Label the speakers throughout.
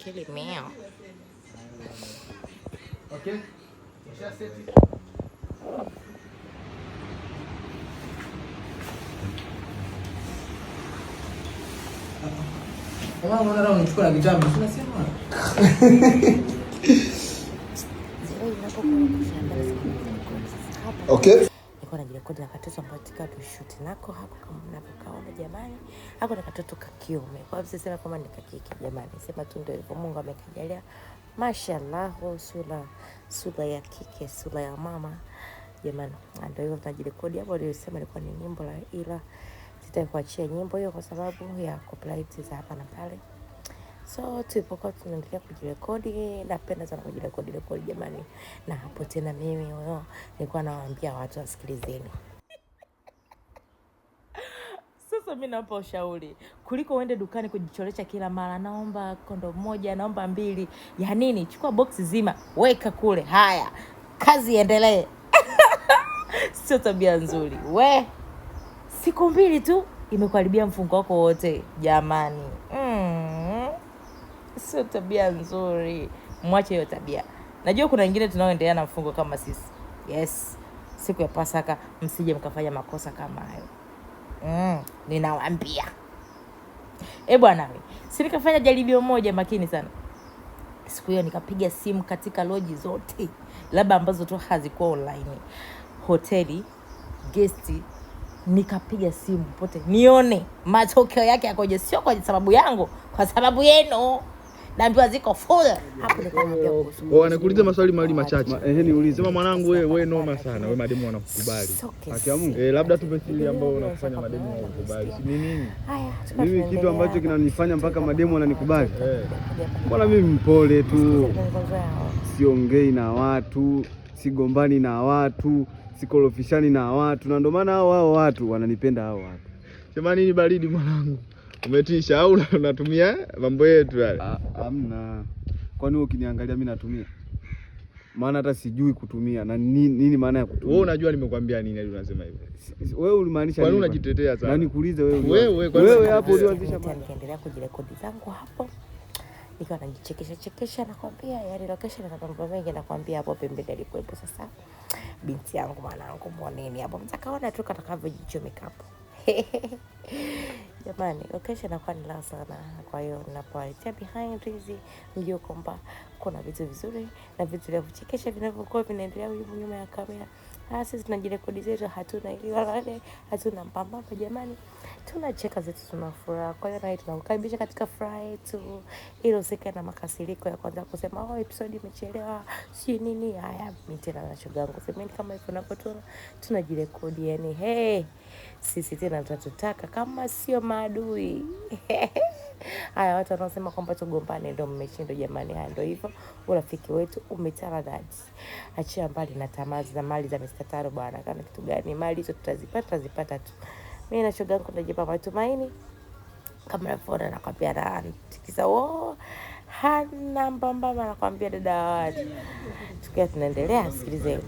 Speaker 1: Akili mio.
Speaker 2: Okay. Set. Kama unaona unachukua na vitabu, unasema.
Speaker 3: Okay.
Speaker 1: Nilikuwa najirekodi na katoto ambayo tukiwa tushuti nako hako kama mnavyokaona jamani, hako na katoto ka kiume. Kwa hiyo sisema kama ni kakike jamani, sema tu ndio hivyo, Mungu amekajalia, mashallah, sura ya kike, sura ya mama jamani. Ndio hivyo tunajirekodi hapo. Nilisema ilikuwa ni nyimbo la, ila sitaki kuachia nyimbo hiyo kwa sababu ya copyright za hapa na pale. So tulipokuwa tunaendelea kujirekodi, napenda sana kujirekodi rekodi jamani. Na hapo tena mimi huyo nilikuwa nawaambia watu wasikilizeni. Sasa mi nawapa ushauri, kuliko uende dukani kujicholesha kila mara, naomba kondo moja, naomba mbili, ya nini? Chukua boksi zima, weka kule, haya kazi iendelee. Sio tabia nzuri we, siku mbili tu imekuharibia mfungo wako wote jamani. Sio tabia nzuri, mwache hiyo tabia. Najua kuna wengine tunaoendelea na mfungo kama sisi. Yes, siku ya Pasaka msije mkafanya makosa kama hayo. Ninawaambia e bwana, si nikafanya jaribio moja makini sana siku hiyo, nikapiga simu katika loji zote, labda ambazo tu hazikuwa online, hoteli, gesti, nikapiga simu pote nione matokeo yake yakoje, sio kwa sababu yangu, kwa sababu yenu. Naambiwa ziko full hapo. Nikaambia kuhusu
Speaker 4: Wanakuuliza maswali mawili machache.
Speaker 2: Ehe, niulize.
Speaker 4: Sema mwanangu, wewe noma sana. Wewe mademu wanakukubali.
Speaker 2: Haki ya Mungu.
Speaker 4: Labda tupe siri ambayo unakufanya mademu wakukubali. Si ni nini?
Speaker 2: Mimi kitu ambacho kinanifanya mpaka mademu wananikubali. Mbona mimi mpole tu, siongei na watu, sigombani na watu, sikorofishani na watu, na ndio maana hao watu wananipenda hao watu.
Speaker 4: Sema nini baridi mwanangu? Umetisha au unatumia mambo yetu yale?
Speaker 2: Hamna. Kwani wewe ukiniangalia mimi natumia? Maana hata sijui kutumia na nini maana ya kutumia?
Speaker 4: Wewe unajua nimekwambia nini hadi unasema hivyo?
Speaker 2: Wewe ulimaanisha
Speaker 4: Kwa nini
Speaker 2: nini?
Speaker 4: unajitetea sana?
Speaker 2: Na nikuulize wewe.
Speaker 4: Wewe
Speaker 2: hapo ulianzisha
Speaker 1: mada. Nikaendelea kujirekodi zangu hapo. Nikiwa najichekesha chekesha, nakwambia yani location na mambo mengi, nakwambia hapo pembeni alikuwepo sasa binti yangu mwanangu, mwoneni hapo, mtakaona tu katakavyojichomeka hapo. Jamani, location inakuwa ni raha sana. Kwa hiyo ninapowaletea behind hizi, mjue kwamba kuna vitu vizuri na vitu vya kuchekesha vinavyokuwa vinaendelea humu nyuma ya kamera. Sisi tunajirekodi zetu, hatuna ili wala wale, hatuna mpambamba jamani, tunacheka zetu, tuna furaha. Kwa hiyo nawe tunakukaribisha katika furaha yetu, ili usikae na makasiriko ya kwanza kusema oh, episode imechelewa sio nini. Haya, mimi tena na shoga yangu semeni kama hivyo unapotuona tunajirekodi, yani hey, sisi tena tutatutaka kama sio maadui. Haya, watu wanaosema kwamba tugombane ndio mmeshindwa jamani. Haya, ndio hivyo, urafiki wetu umetaradadi. Achia mbali na tamaa za mali za Mr. Taro bwana, kana kitu gani? Mali hizo tutazipata tu. Mimi na shoga yangu tunajipa matumaini kama unavyoona, nakwambia anatikiza wo hana mbambamba, nakwambia dada wa watu. Tukiwa tunaendelea, sikilize.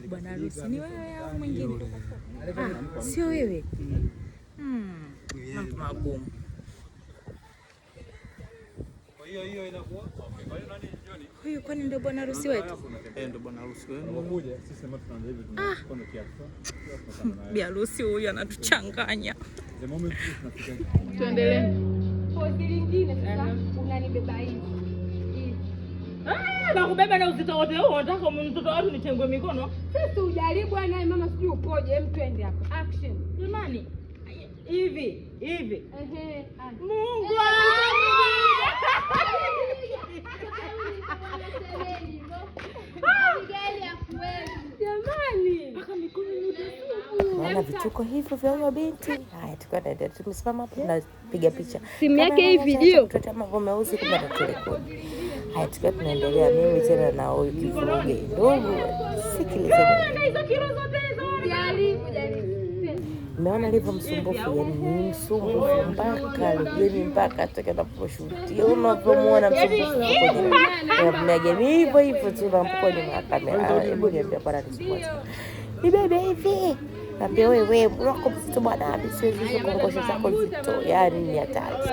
Speaker 5: Bwana harusi ni wewe au mwingine? Sio wewe. Mambo magumu. Huyu kwani ndio bwana harusi wetu?
Speaker 6: Ndio bwana harusi wenu.
Speaker 5: Bi harusi huyu anatuchanganya.
Speaker 7: Tuendelee. Pozi lingine sasa unanibeba hivi. Hivi.
Speaker 5: Nakubeba na uzito wote huo, unataka mtoto watu nitengwe mikono?
Speaker 7: Sasa ujaribu naye mama sijui upoje, hem twende hapa. Action.
Speaker 5: Jamani, hivi hivi.
Speaker 7: Ehe.
Speaker 5: Mungu.
Speaker 7: Jamani.
Speaker 1: Naona vituko hivyo vya huyo binti. Haya, tukiwa tunaendelea, tumesimama hapo tunapiga picha.
Speaker 7: Simu yake hii video.
Speaker 1: Mtoto mambo meusi kumbe anaturekodi. Haya, tukiwa tunaendelea, mimi tena na huyu kivuruge ndugu, sikilizeni.
Speaker 7: Jaribu, jaribu.
Speaker 1: Mmeona alivyo msumbufu, yani ni msumbufu mpaka lugeni, mpaka tunaposhutia unavyomuona msumbufu kwenye hivyo hivyo tu napokuwa nyuma ya kamera. Hebu niambia bwana, nisumbua nibebe hivi, naambia wewe wako mzito bwana, siwezi hizo kongosho zako nzito, yani ni hatari.